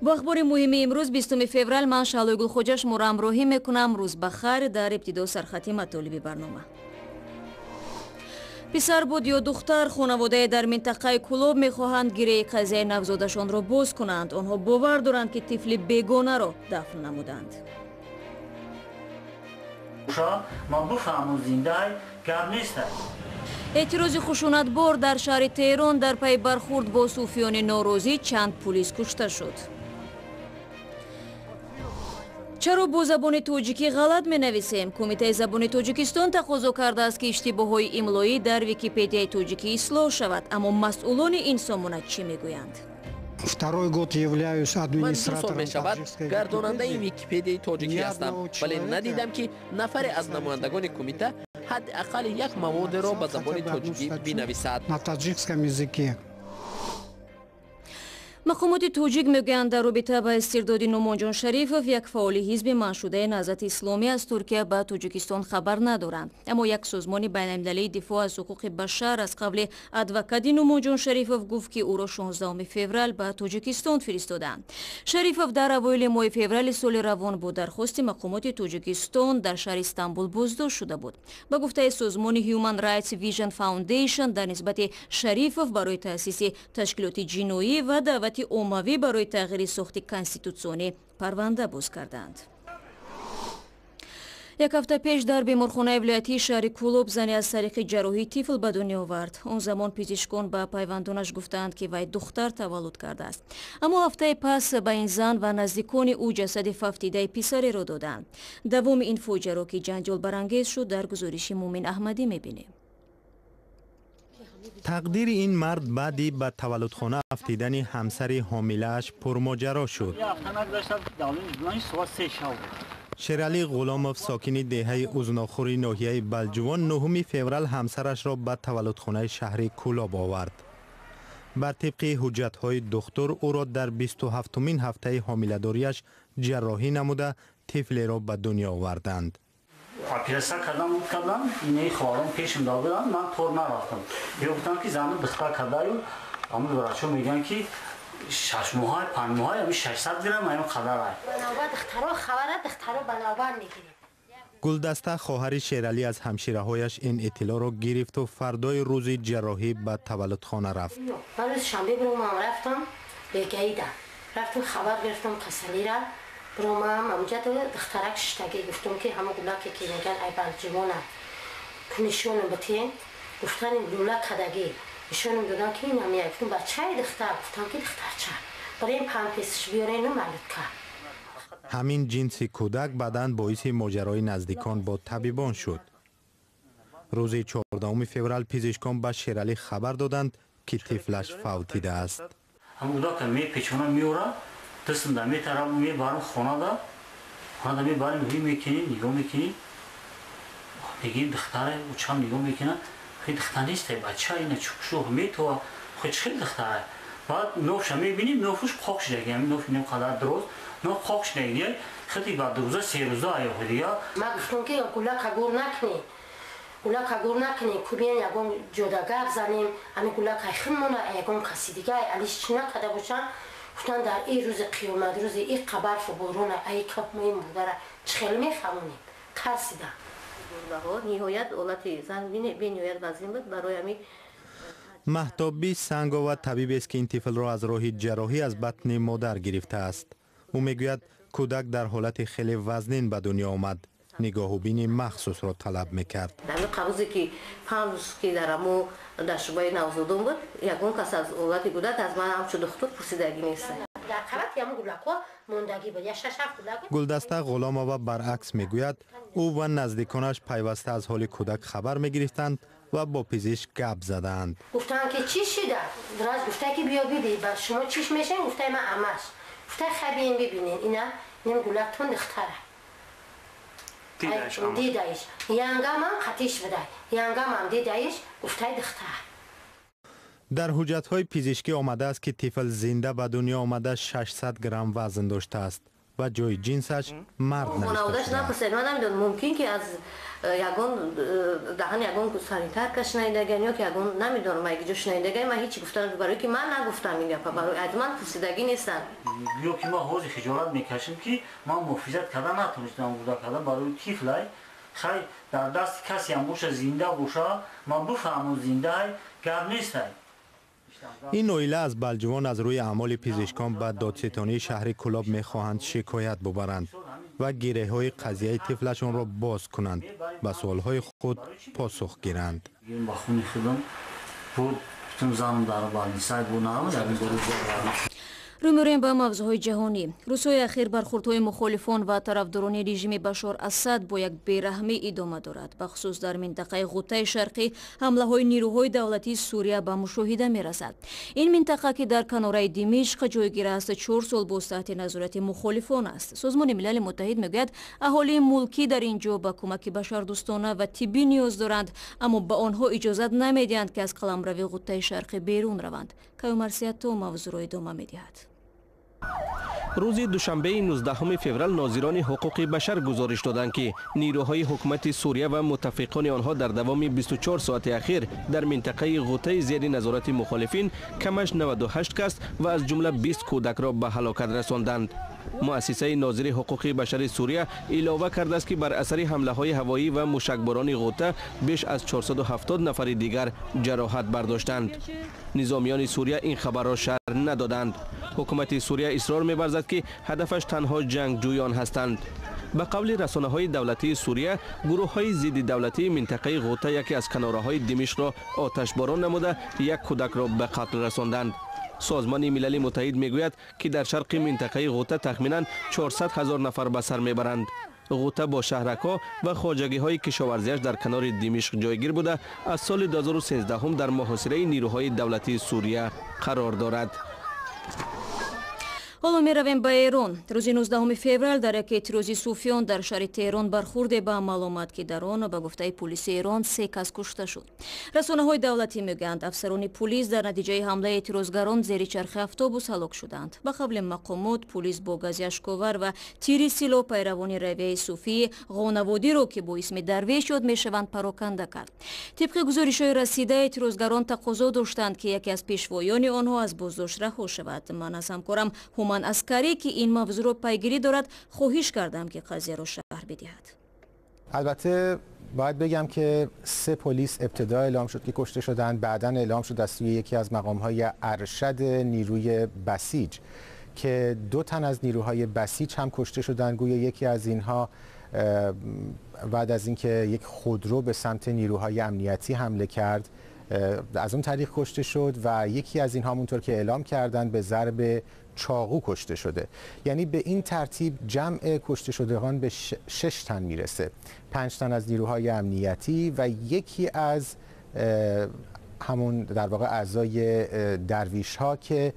Бо ахбори муҳими имрӯз, 20 феврал, ман Шаҳлои Гулхоҷа шуморо ҳамроҳӣ мекунам. Рӯз ба хайр. Дар ибтидо сархати матолиби барнома. Писар буд ё духтар, хонаводае дар минтақаи Кӯлоб мехоҳанд гиреи қазияи навзодашонро боз кунанд. Онҳо бовар доранд, ки тифли бегонаро дафн намуданд. Ман бифаҳмам, зиндаи гап неста. Эътирози хушунатбор дар шаҳри Теҳрон дар пайи бархурд бо сӯфиёни норозӣ чанд пулис кушта шуд. Чаро бо забони тоҷикӣ ғалат менависем? Кумитаи забони Тоҷикистон тақозо кардааст, ки иштибоҳҳои имлоӣ дар Википедияи тоҷикӣ ислоҳ шавад. Аммо масъулони ин сомона чӣ мегӯянд? Второй год являюсь Ман 2 сол администратором мешавад таджикской гардонандаи Википедии. Википедияи тоҷикӣ Ни ҳастам, одного вале человека надидам, ки нафаре аз намояндагони кумита ҳадди ақал як маводеро ба забони хотя бы одну тоҷикӣ статью бинависад. на таджикском языке. Мақомоти тоҷик мегӯянд, дар робита ба истирдоди Нумонҷон Шарифов, як фаъоли ҳизби манъшудаи Наҳзати Исломӣ, аз Туркия ба Тоҷикистон хабар надоранд. Аммо як созмони байналмилалии дифоъ аз ҳуқуқи башар аз қавли адвокати Нумонҷон Шарифов гуфт, ки ӯро 16 феврал ба Тоҷикистон фиристодаанд. Шарифов дар авоили моҳи феврали соли равон бо дархости мақомоти Тоҷикистон дар шаҳри Истанбул боздошт шуда буд. Ба гуфтаи созмони Human Rights Vision Foundation, дар нисбати Шарифов барои таъсиси ташкилоти ҷиноӣ ва даъвати оммавӣ барои тағйири сохти конститутсионӣ парванда боз карданд. Як ҳафта пеш дар беморхонаи вилоятии шаҳри Кӯлоб зане аз тариқи ҷарроҳӣ тифл ба дунё овард. Он замон пизишкон ба пайвандонаш гуфтаанд, ки вай духтар таваллуд кардааст. Аммо ҳафтаи пас ба ин зан ва наздикони ӯ ҷасади фавтидаи писареро доданд. Давоми ин фоҷиаро, ки ҷанҷолбарангез шуд, дар гузориши Мумин Аҳмадӣ мебинем. Тақдири ин мард баъди ба таваллудхона афтидани ҳамсари ҳомилааш пурмоҷаро шуд. Як ҳафта нагузашта, давлани соат 3 шав буд. Шералӣ Ғуломов, сокини деҳаи Узнохӯри ноҳияи Балҷувон, 9 феврал ҳамсарашро ба таваллудхонаи шаҳри Кӯлоб овард. Бар тибқи ҳуҷҷатҳои духтур, ӯро дар 27-умин ҳафтаи ҳомиладориаш ҷарроҳӣ намуда, тифлеро ба дунё оварданд. Операция кардам, уд кардам, инаи хоҳарон пешам додам, ман тор нарафтам. Ё гуфтам, ки зану духтар кардаю. Ҳамн врачо мегӯянд, ки 6 моҳай, 5 моҳай, ами 600 грамм, ами қадарай. Ба навбат духтаро хабара, духтаро ба навбат мегирем. Гулдаста, хоҳари Шералӣ, аз ҳамшираҳояш ин иттилоъро гирифту фардои рӯзи ҷарроҳӣ ба таваллудхона рафт. Ман рӯзи шанбе биромам, рафтам бегаида, рафтам, хабар гирифтам касалира. Биромам, амҷа духтарак шиштагӣ. Гуфтам, ки ҳама гулаке, ки меган, ай Балҷивона нишонам битен. Гуфтан, лула кадагӣ нишонам додам, ки инам я. Гуфтам, бачаи духтар? Гуфтам, ки духтарча. Барем памперсш биёрену малютка. Ҳамин ҷинси кӯдак баъдан боиси моҷарои наздикон бо табибон шуд. Рӯзи 14 феврал пизишкон ба Шералӣ хабар доданд, ки тифлаш фавтидааст. Ҳам кӯдака мепечона, меора, дастам метарам, мебарам хонада. Хонада мебарем, ҳи мекунем, нигоҳ мекунем, мегӯем, духтара. Учам нигоҳ мекунад, хе, духтар нестай, бача. Ина чукшух метова, хе, чӣ хел духтара? Баъд нофша мебинем, нофуш қоқ шидаги, ҳами ноф инам қадар дроз, ноф қоқ шидаги. Хеле ба 2 рӯза, 3 рӯза аёхи дига. Ман гуфтам, ки гулака гур накунӣ, гулака гур накунӣ, кубиен ягон ҷода гап занем, ами гулакай хунмона, ягон каси дига алиш чӣ накарда бошам. Гуфтан, дар ин рӯзи қиёмат, рӯзи и барфу борона, ай капмои мурдара чӣ хел мехавонем? Тарсидам. Ниҳоят ҳолати зан бениҳоят вазин буд, барои ҳамин. Маҳтобӣ Сангова табибест, ки ин тифлро аз роҳи ҷарроҳӣ аз батни модар гирифтааст. Ӯ мегӯяд, кӯдак дар ҳолати хеле вазнин ба дунё омад, нигоҳубини махсусро талаб мекард. Ҳамин рӯзе, ки 5 рӯз, ки дар амо дар шӯъбаи навзодон буд, ягон кас аз ҳолати кӯдак аз ман ҳамчун духтур пурсидагӣ нест. Дар қабати ҳамун гулакҳо мондагӣ буд, як шаш ҳафт гулак. Гулдаста Ғуломова баръакс мегӯяд, ӯ ва наздиконаш пайваста аз ҳоли кӯдак хабар мегирифтанд ва бо пизишк гап задаанд. Гуфтанд, ки чӣ шида? Врач гуфта, ки биё биби, ба шумо чиш мешавем? Гуфтаи, ман амаш. Гуфта, хай, биен, бибинен, ина нем гулактон духтара дидаиш, янгамам қатиш будай, янгамам дидаиш, гуфтай, духтар. Дар ҳуҷҷатҳои пизишкӣ омадааст, ки тифл зинда ба дунё омада, 600 грамм вазн доштааст. Ва ҷои ҷинсаш мард навишта шудааст. Ман намедонам, мумкин ки аз ягон даҳани ягон санитарка шунидаган ё ки ягон, намедонам, ягиҷо шунидаган. Ман ҳеҷ гуфтан, барои ки ман нагуфтам ин гапа, барои аз ман пурсидагӣ нестанд. Ё ки ман ҳозир хиҷолат мекашам, ки ман муҳофизат карда натонистам кӯдакада, барои тифлай. Хай, дар дасти касеам боша, зинда боша, ман бифаҳмам, зиндаай, гап нестай. Ин оила аз Балҷувон аз рӯи аъмоли пизишкон ба додситонии шаҳри Кӯлоб мехоҳанд шикоят бубаранд ва гиреҳҳои қазияи тифлашонро боз кунанд, ба суолҳои худ посух гиранд. Ба хуни худам буд, занам дар больницай буд. Рӯ меорем ба мавзӯъҳои ҷаҳонӣ. Рӯзҳои ахир бархурдҳои мухолифон ва тарафдорони режими Башор Асад бо як бераҳмӣ идома дорад. Бахусус дар минтақаи Ғутаи Шарқӣ ҳамлаҳои нирӯҳои давлатии Сурия ба мушоҳида мерасад. Ин минтақа, ки дар канораи Димишқ ҷойгир аст, 4 сол боз таҳти назорати мухолифон аст. Созмони Милали Муттаҳид мегӯяд, аҳолии мулкӣ дар ин ҷо ба кӯмаки башардӯстона ва тиббӣ ниёз доранд, аммо ба онҳо иҷозат намедиҳанд, ки аз қаламрави Ғутаи Шарқӣ берун раванд. Каюмарсиятто мавзӯъро идома медиҳад. Рӯзи душанбеи 19 феврал нозирони ҳуқуқи башар гузориш доданд, ки нирӯҳои ҳукумати Сурия ва муттафиқони онҳо дар давоми 24 соати ахир дар минтақаи Ғутаи зери назорати мухолифин камаш 98 кас ва аз ҷумла 20 кӯдакро ба ҳалокат расонданд. Муассисаи нозири ҳуқуқи башари Сурия илова кардааст, ки бар асари ҳамлаҳои ҳавоӣ ва мушакборони Ғута беш аз 470 нафари дигар ҷароҳат бардоштанд. Низомиёни Сурия ин хабарро шарҳ надоданд. Ҳукумати Сурия исрор меварзад, ки ҳадафаш танҳо ҷангҷӯён ҳастанд. Ба қавли расонаҳои давлатии Сурия, гурӯҳҳои зидди давлатии минтақаи Ғута яке аз канораҳои Димишқро оташборон намуда, як кӯдакро ба қатл расонданд. Созмони Милали Муттаҳид мегӯяд, ки дар шарқи минтақаи Ғута тахминан 400 ҳазор нафар ба сар мебаранд. Ғута бо шаҳракҳо ва хоҷагиҳои кишоварзиаш дар канори Димишқ ҷойгир буда, аз соли 2013 дар муҳосираи нирӯҳои давлатии Сурия қарор дорад. Ҳоло меравем ба Эрон. Рӯзи 19 феврал дар як эътирози суфиён дар шаҳри Теҳрон бархурде ба амал омад, ки дар он, ба гуфтаи пулиси Эрон, се кас кушта шуд. Расонаҳои давлатӣ мегӯянд, афсарони пулис дар натиҷаи ҳамлаи эътирозгарон зери чархи автобус ҳалок шуданд. Ба қавли мақомот, пулис бо гази ашковар ва тири силоҳ пайравони равияи суфии ғонаводиро, ки бо исми дарвеш ёд мешаванд, пароканда кард. Тибқи гузоришҳои расида, эътирозгарон тақозо доштанд, ки яке аз пешвоёни онҳо аз боздошт раҳо шавад. Ман аз ҳамкорам Ҳуман Аскарӣ, ки ин мавзӯъро пайгирӣ дорад, хоҳиш кардам, ки қазияро шарҳ бидиҳад. البته باید بگم که سه پلیس ابتدا اعلام شد که کشته شدند، بعدا اعلام شد از سوی یکی از مقام‌های ارشد نیروی بسیج که دو تن از نیروهای بسیج هم کشته شدند. گویا یکی از اینها بعد از اینکه یک خودرو به سمت نیروهای امنیتی حمله کرد، از اون طریق کشته شد و یکی از اینها همونطور که اعلام کردند به ضرب چاقو کشته شده. یعنی به این ترتیب جمع کشته شدگان به شش تن میرسه، پنج تن از نیروهای امنیتی و یکی از همون در واقع اعضای درویش ها که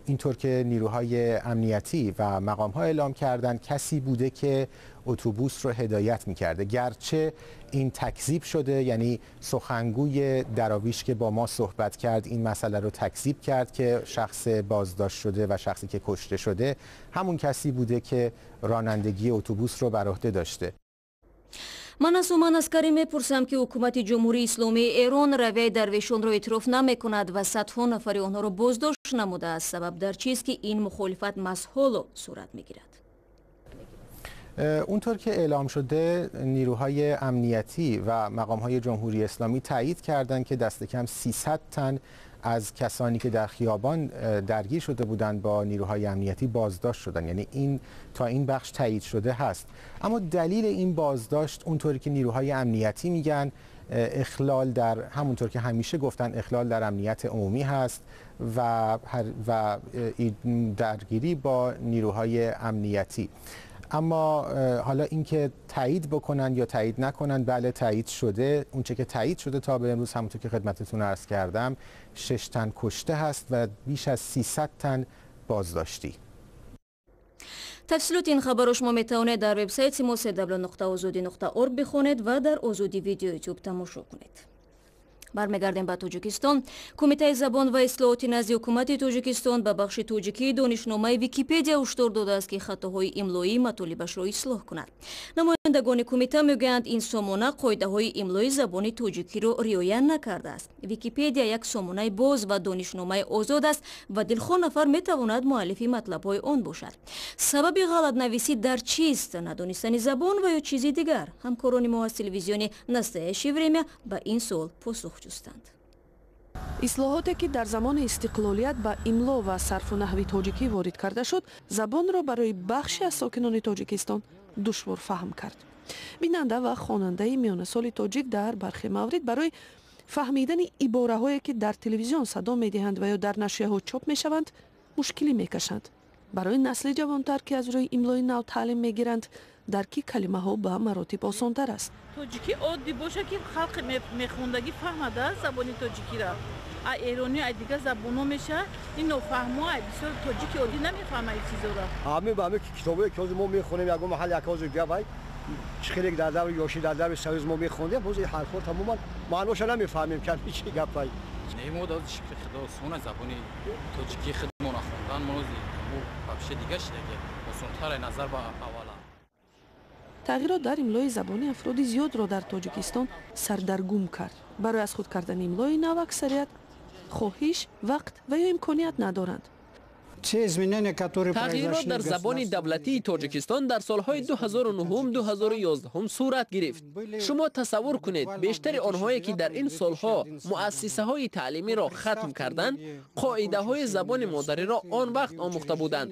اینطور که نیروهای امنیتی و مقام ها اعلام کردند کسی بوده که اتوبوس رو هدایت میکرده، گرچه این تکذیب شده. یعنی سخنگوی دراویش که با ما صحبت کرد این مسئله رو تکذیب کرد که شخص بازداشت شده و شخصی که کشته شده همون کسی بوده که رانندگی اتوبوس رو بر عهده داشته. Ман аз Ҳуман Аскарӣ мепурсам, ки ҳукумати Ҷумҳурии Исломии Эрон равияи дарвешонро эътироф намекунад ва садҳо нафари онҳоро боздошт намудааст. Сабаб дар чист, ки ин мухолифат маҳз ҳоло сурат мегирад? اونطور که اعلام شده، نیروهای امنیتی و مقامهای جمهوری اسلامی تایید کردند که دست کم 300 تن از کسانی که در خیابان درگیر شده بودند با نیروهای امنیتی بازداشت شدن. یعنی این تا این بخش تایید شده هست. اما دلیل این بازداشت اونطوری که نیروهای امنیتی میگن اخلال در، همونطور که همیشه گفتن، اخلال در امنیت عمومی هست و درگیری با نیروهای امنیتی. اما حالا اینکه تایید بکنن یا تایید نکنن، بله، تایید شده. اونچه که تایید شده تا به امروز، همونطور که خدمتتون عرض کردم، شش تن کشته هست و بیش از 300 تن بازداشتی. Тафсилоти ин хабарро шумо метавонед дар вебсайти мо cw.ozodi.org бихонед ва дар Озодӣ Видео Ютуб тамошо кунед. Бармегардем ба Тоҷикистон. Кумитаи забон ва ислоҳоти назди ҳукумати Тоҷикистон ба бахши тоҷикии донишномаи Википедия ҳушдор додааст, ки хатоҳои имлоии матолибашро ислоҳ кунад. Намояндагони кумита мегӯянд, ин сомона қоидаҳои имлои забони тоҷикиро риоя накардааст. Википедия як сомонаи боз ва донишномаи озод аст ва дилхоҳ нафар метавонад муаллифи матлабҳои он бошад. Сабаби ғалатнависӣ дар чист? Надонистани забон ва ё чизи дигар? Ҳамкорони мо аз телевизиони «Настоящее время» ба ин суол посух ҷустанд. Ислоҳоте, ки дар замони истиқлолият ба имло ва сарфу наҳви тоҷикӣ ворид карда шуд, забонро барои бахше аз сокинони Тоҷикистон душворфаҳм кард. Бинанда ва хонандаи миёнасоли тоҷик дар бархе маврид барои фаҳмидани ибораҳое, ки дар телевизион садо медиҳанд ва ё дар нашрияҳо чоп мешаванд, мушкилӣ мекашанд. Барои насли ҷавонтар, ки аз рӯи имлои нав таълим мегиранд, дарки калимаҳо ба маротиб осонтар аст. Тоҷикӣ оддӣ боша, ки халқи мехондагӣ фаҳмада забони тоҷикиро. А эронӣ, ай дигар забонҳо меша, ин нофаҳмо, ай бисёр тоҷики оддӣ намефаҳма ин чизоро. Ҳамин ба ҳамин китобое, ки ҳозир мо мехонем, ягон маҳал як ҳозир гапай чӣ хеле дар даври ёшӣ, дар даври союз мо мехондем, ҳозир ҳарфҳо тамоман маъноша намефаҳмем, ки чӣ гапай. Не, мо дар шукри Худо осона забони тоҷикии худмона хондан. Мо вообще дига шидаги осонтар назар ба аввала. Тағйирот дар имлои забони афроди зиёдро дар Тоҷикистон сардаргум кард. Барои аз худ кардани имлои нав аксарият хоҳиш, вақт ва ё имконият надоранд. Тағйирот дар забони давлатии Тоҷикистон дар солҳои 2009-2011 сурат гирифт. Шумо тасаввур кунед, бештари онҳое, ки дар ин солҳо муассисаҳои таълимиро хатм карданд, қоидаҳои забони модариро он вақт омӯхта буданд.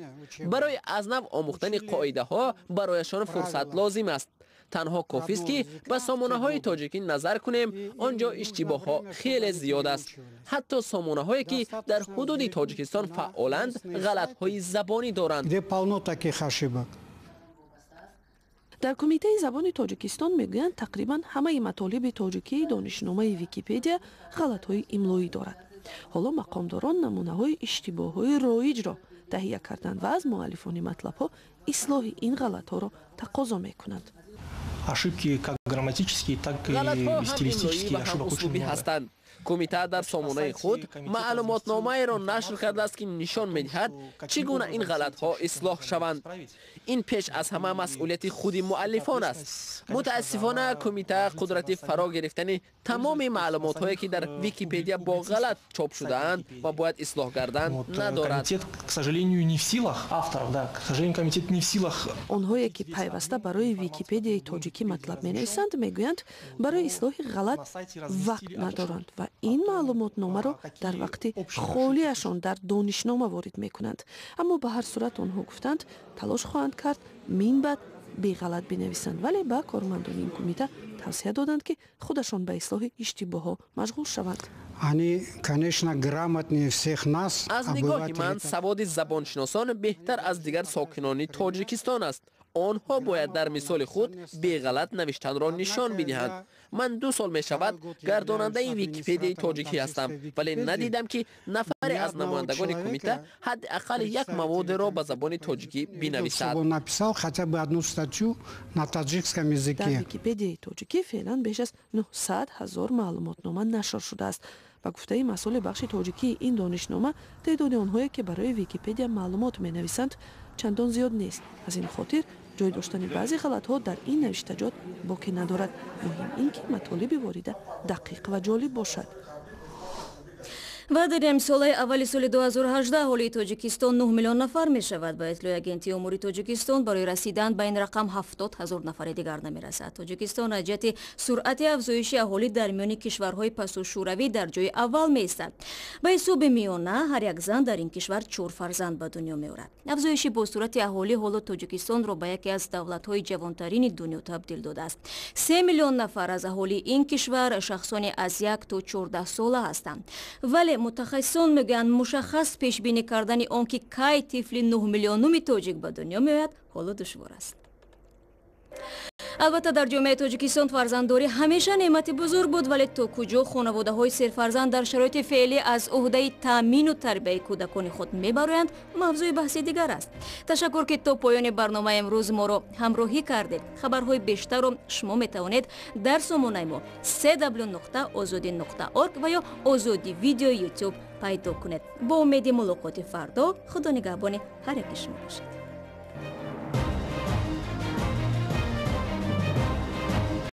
Барои аз нав омӯхтани қоидаҳо барояшон фурсат лозим аст. Танҳо кофист, ки ба сомонаҳои тоҷикӣ назар кунем, он ҷо иштибоҳҳо хеле зиёд аст. Ҳатто сомонаҳое, ки дар ҳудуди Тоҷикистон фаъоланд, ғалатҳои забонӣ доранд. Дар Кумитаи забони Тоҷикистон мегӯянд, тақрибан ҳамаи матолиби тоҷикии донишномаи Википедия ғалатҳои имлоӣ дорад. Ҳоло мақомдорон намунаҳои иштибоҳҳои роиҷро таҳия карданд ва аз муаллифони матлабҳо ислоҳи ин ғалатҳоро тақозо мекунанд. Ошибки как грамматические, так и стилистические, ошибок очень много. Ҳастанд. Кумита дар сомонаи худ маълумотномаеро нашр кардааст, ки нишон медиҳад, чӣ гуна ин ғалатҳо ислоҳ шаванд. Ин пеш аз ҳама масъулияти худи муаллифон аст. Мутаассифона, кумита қудрати фаро гирифтани тамоми маълумотҳое, ки дар Википедия бо ғалат чоп шудаанд ва бояд ислоҳ гарданд, надорад. К сожалению, не в силах авторов, да, к сожалению, комитет не в силах. Онҳое, ки пайваста барои Википедияи тоҷикӣ матлаб менависанд, мегӯянд, барои ислоҳи ғалат вақт надоранд ва ин маълумотномаро дар вақти холиашон дар донишнома ворид мекунанд. Аммо ба ҳар сурат онҳо гуфтанд, талош хоҳанд кард минбаъд беғалат бинависанд, вале ба кормандони ин кумита тавсия доданд, ки худашон ба ислоҳи иштибоҳҳо машғул шаванд. Они, конечно, грамотнее всех нас. Аз нигоҳи ман, саводи забоншиносон беҳтар аз дигар сокинони Тоҷикистон аст. Онҳо бояд дар мисоли худ беғалат навиштанро нишон бидиҳанд. Ман 2 сол мешавад, гардонандаи Википедияи тоҷикӣ ҳастам, вале надидам, ки нафаре аз намояндагони кумита ҳадди ақал як маводеро ба забони тоҷикӣ бинависад. Написал хотя бы одну статью на таджикском языке. Дар Википедияи тоҷикӣ феълан беш аз 900 ҳазор маълумотнома нашр шудааст. Ба гуфтаи масъули бахши тоҷикии ин донишнома, теъдоди онҳое, ки барои Википедия маълумот менависанд, чандон зиёд нест. Аз ин хотир ҷой доштани баъзе ғалатҳо дар ин навиштаҷот боке надорад. Муҳим ин, ки матолиби ворида дақиқ ва ҷолиб бошад. Ва дар нимсолаи аввали соли 2018 аҳолии Тоҷикистон 9 миллион нафар мешавад. Ба иттилои Агентии омори Тоҷикистон, барои расидан ба ин рақам 70 ҳазор нафари дигар намерасад. Тоҷикистон аз ҷиҳати суръати афзоиши аҳолӣ дар миёни кишварҳои пасушӯравӣ дар ҷои аввал меистад. Ба ҳисоби миёна ҳар як зан дар ин кишвар чор фарзанд ба дунё меорад. Афзоиши босуръати аҳолӣ ҳоло Тоҷикистонро ба яке аз давлатҳои ҷавонтарини дунё табдил додааст. 3 миллион нафар аз аҳолии ин кишвар шахсони аз 1 то 14 сола ҳастанд. Вале мутахассисон мегӯянд, мушаххас пешбинӣ кардани он ки кай тифли 9 миллионуми тоҷик ба дунё меояд, ҳоло душвор аст. Албатта, дар ҷомеаи Тоҷикистон фарзанддорӣ ҳамеша неъмати бузург буд, вале то куҷо хонаводаҳои серфарзанд дар шароити феълӣ аз уҳдаи таъмину тарбияи кӯдакони худ мебароянд, мавзӯи баҳси дигар аст. Ташаккур, ки то поёни барномаи имрӯз моро ҳамроҳӣ кардед. Хабарҳои бештарро шумо метавонед дар сомонаи мо cw.ozodi.org ва ё Озодӣ Видео Ютуб пайдо кунед. Бо умеди мулоқоти фардо, Худо нигаҳбони ҳар яки шумо бошад.